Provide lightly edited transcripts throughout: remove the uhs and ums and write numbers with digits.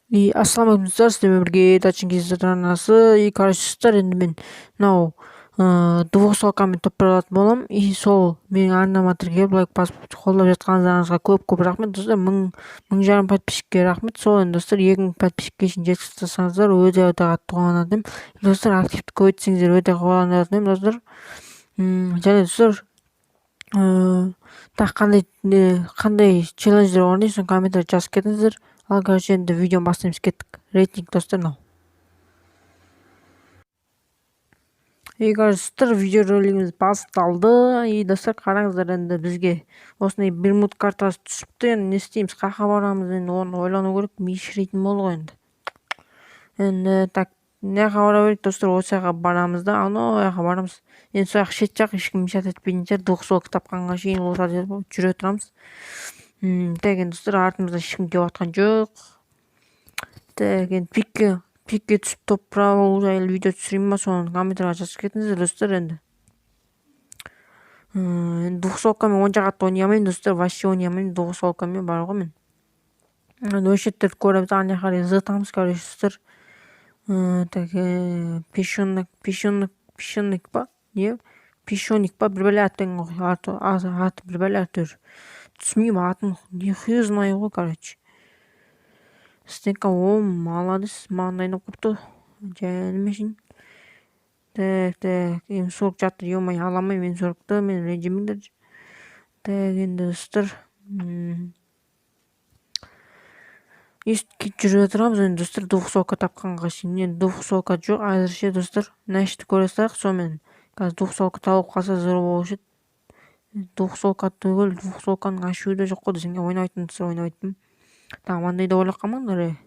И ассалаумағалейкум, достар, сіздермен бірге Дачин KZ арнасы. И, короче, достар, енді мен мынау двухсолкамен топ алатын боламын. И сол менің арнама тіркеліп, лайк басып, қолдап жатқандарыңызға көп көп рахмет, достар. Мың, 1500 подписчикке рахмет. Сол енді, достар, 2000 подписчикке шейін жеткізіп тастасаңыздар, өте өте қатты қуанатын едім. Достар, активті көбейтсеңіздер, өте қуанатын едім, достар. Және, достар, тағы қандай не, қандай челлендждер орындайсыз, соны комментарий жазып кетіңіздер. Ал, короче, енді видеоны бастаймыз, кеттік. Рейтинг, достар, мынау. И, короче, достар, видеоролигіміз басталды. И, достар, қараңыздар, енді бізге осындай Бермуд картасы түсіпті. Енді не істейміз, қаяққа барамыз, енді оны ойлану керек. Ми шіритін болды ғой енді. Енді так, мына жаққа бара берейік, достар, осы жаққа барамыз да, анау жаққа барамыз. Енді сол жақ шет жақ, ешкім мешать етпейтін шығар. Двухсотка тапқанға шейін лутать етіп жүре тұрамыз. Так, енді, достар, артымызда ешкім келіп жатқан жоқ. Так, енді пикке түсіп топ алу жайлы видео түсірейін ба, соны комментарийға жазып кетіңіздер, достар, енді. Енді двухсолкамен онша қатты ойнай алмаймын, достар, вообще ойнай алмаймын двухсолкамен бар ғой мен. Енді осы жерді көреміз, ана жаққа қарай зытамыз, короче, достар. Так, песчаник, песчаник, песчаник па? Не? Песчаник па? Бір бәле аты, аты бір бәле әйтеуір. Түсінбеймін атын, нихуя знаю ғой, короче. Стенка, о, молодец, маған дайындап қойыпты. Жаным үшін. Так, так, М40 жатыр, ё-моё, ала алмаймын М40-ты, мен ренжімеңдер. Так, енді, достар, өйстіп жүре тұрамыз енді, достар, двухсотка тапқанға шейін. Енді двухсотка жоқ әзірше, достар. Мына ішті көре салайық, сонымен. Қазір двухсотка тауып қалса, зор болушы еді. Двухсотка түгіл, двухсотканың ашуы да жоқ қой десең, ойнамайтын, достар, ойнамайтын. Тағы мынандай да ойлап қалмаңдар, е.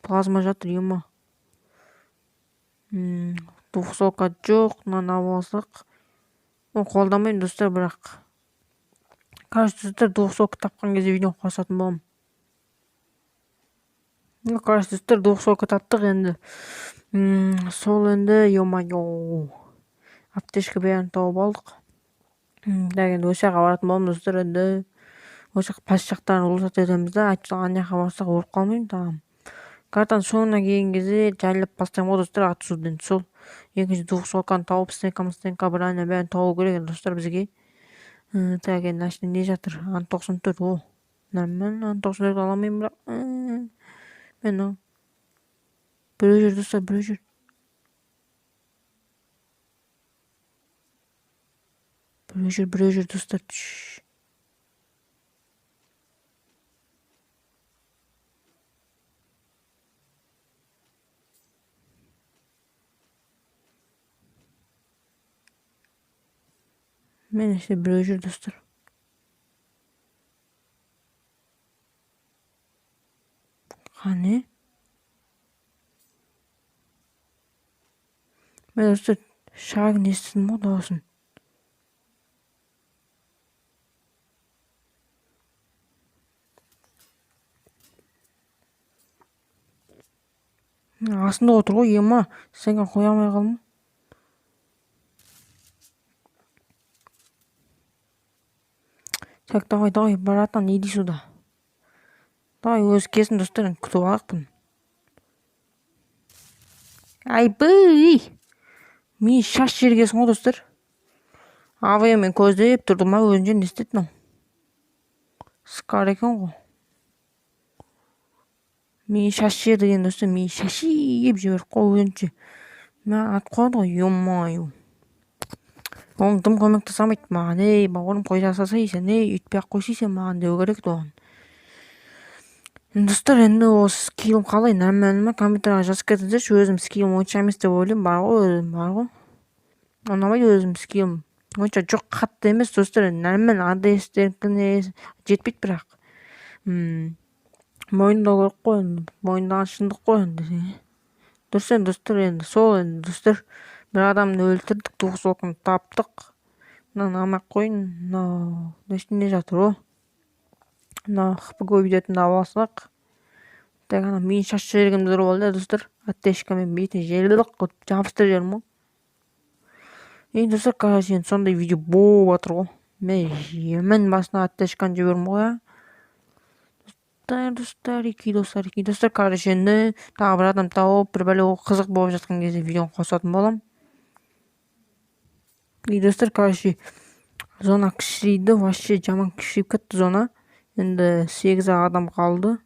Плазма жатыр, ема. Двухсотка жоқ, мынаны алып алсақ. Қолдамаймын, достар, бірақ. Короче, достар, двухсотка тапқан кезде видео қосатын боламын. Ну, короче, достар, двухсотка таптық енді. Сол енді, ё-моё. Аптечка бәрін тауып алдық. Так, енді осы жаққа баратын боламыз, достар, енді. Осы жақ пәс жақтарын лутать етеміз да, әйтпесе ана жаққа барсақ өліп қалмаймын тағы. Картаның соңына келген кезде жайлап бастаймын ғой, достар, атысуды енді сол. Екінші двухсотканы тауып, стенка, стенка, бір ана бәрін табу керек енді, достар, бізге. Так, енді мына ішінде не жатыр? Ан 94, о. Нормально, ан 94 ала алмаймын бірақ. Мен біреу жүр, достар, біреу жүр. Біреу жүр, біреу жүр, достар. Мен іште біреу жүр, достар. Қане? Мен, достар, шагын естідім ғой, дауысын. Астында отыр ғой, ема. Сенге қоя алмай қалдым. Так, давай, давай, братан, иди сюда. Давай, өзі келсін, достар, енді күтіп алайық бұны. Айбый! Мен шаш жергесің ғой, достар. АВМ-мен көздеп тұрды ма, өзінше не істеді мынау? Скар екен ғой. Мен шаш жер деген, достар, мен шашиып жіберіп қой өзінше. Маған атып қояды ғой, ё-моё. Оның дым көмектесе алмайды маған. Ей, бауырым, қоя салсай сен, ей, өйтпей ақ қойсай сен маған деу керек еді оған. Енді, достар, енді осы скиллім қалай, нормально ма? Комментарийға жазып кетіңіздерші. Өзім скиллім онша емес деп ойлаймын, бар ғой, өзім бар ғой. Ұнамайды өзім скиллім. Онша жоқ, қатты емес, достар, енді нормально, АДС-терікіне жетпейді бірақ. Мойындау керек қой енді, мойындаған шындық қой енді. Дұрыс енді, достар, енді сол енді, достар, бір адамды өлтірдік, двухсотканы таптық. Мынаны алмай ақ қояйын, мынау не жатыр о? Мынау хп көбейтетінді алып алсақ. Так, ана мен шаш жібергенімді ұрып алды, достар. Аптечкамен бетіне желіп қылып жабыстырып жібердім ғой. Енді, достар, короче, енді сондай видео болып жатыр ғой. Мен жемін басына аптечканы жібердім ғой, а. Достар, достар, екі достар, екі достар. Короче, енді тағы бір адам тауып, бір бәле қызық болып жатқан кезде видеоны қосатын боламын. И достар, короче, зона кішірейді, вообще жаман кішірейіп кетті зона. Енді 8 адам қалды.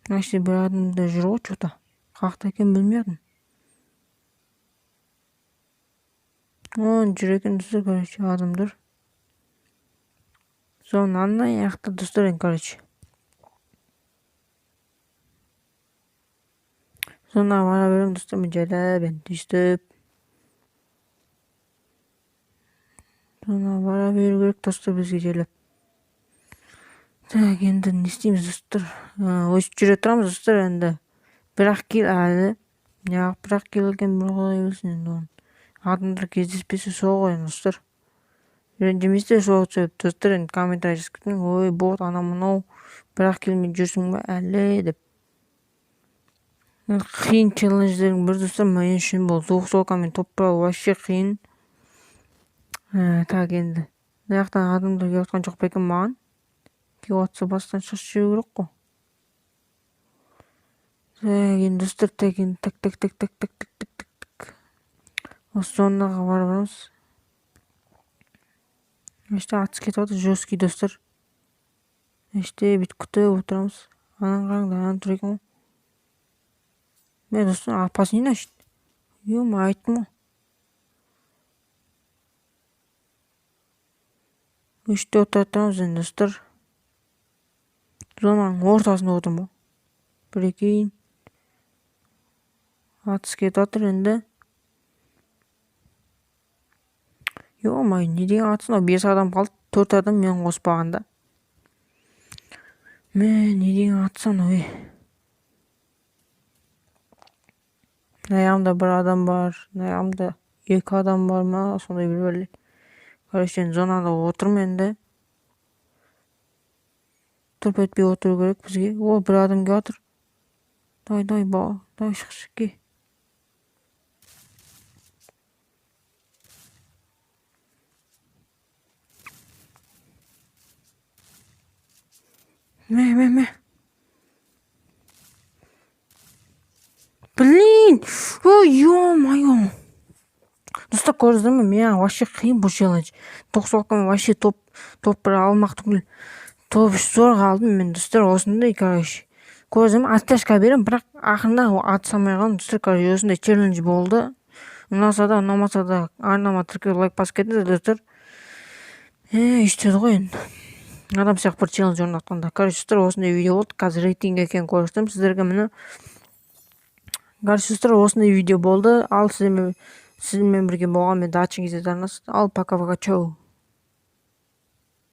Вообще бір адам да жүр ғой, че-то. Қаяқта екенін білмедім. О, жүр екен достар, короче, адамдар. Зона ана жақта достар, енді, короче. Зонаға бара беремін достар, мен жайлап енді өйстіп. Зонаға бара беру керек достар бізге жайлап. Так, енді не істейміз достар? Өйстіп жүре тұрамыз достар енді. Бірақ кел әлі. Неғып бірақ кел екен, бір құдай білсін енді оны. Адамдар кездеспесе сол ғой енді достар. Ренжімейсіздер сол себепті достар, енді комментарий жазып кетіңдер. Ой, бот, анау мынау, бірақ келмей жүрсің бе әлі деп. Енді қиын челлендждердің бірі достар, мен үшін бұл двухсотка-мен топ бір алу вообще қиын. Так, енді мына жақтан адамдар келіп жатқан жоқ па екен маған? Келіп жатса бастан шашып жіберу керек қой. Так, енді достар, так, енді так, так, так, так, так, так, так, так, так. Осы зонаға барып барамыз. Іште атыс кетіп жатыр, жесткий достар. Іште бүйтіп күтіп отырамыз. Ананы қараңдар, ананы тұр екен ғой. Мә, достар, апасы не значит? Ё-моё, айттым ғой. Іште отыра тұрамыз енді достар. Зонаның ортасында отырмын ғой. Прикинь. Атыс кетіп жатыр енді. Ё-моё, не деген атыс мынау? 5 адам қалды, 4 адам мен қоспағанда. Мә, не деген атыс анау, ей. Мына жағымда бір адам бар, мына жағымда 2 адам бар ма, сондай бір бәле. Короче, енді зонада отырмын енді. Тұрып етпей отыру керек бізге. О, бір адам келіп жатыр. Давай, давай, бала, давай, шықшы, кел. Мә, мә, мә. Блин! Ой, ё-моё! Достар, көрдіңіздер ме? Маған вообще қиын бұл челлендж. Тоқсалкамен вообще топ бір алмақ түгіл. Топ үш зорға алдым мен достар, осындай, короче. Көрдіңіздер ме? Оттяжка беремін, бірақ ақырында атыса алмай қалдым достар, короче, осындай челлендж болды. Ұнаса да, ұнамаса да арнама тіркеліп лайк басып кетіңіздер достар. Өйстеді ғой енді. Адам сияқты бір челлендж орнатқанда. Короче, достар, осындай видео болды. Қазір рейтинг екенін көрсетемін сіздерге міне. Короче, достар, осындай видео болды. Ал сіздермен бірге болған мен Дача Кизет арнасы. Ал пока-пока, чау.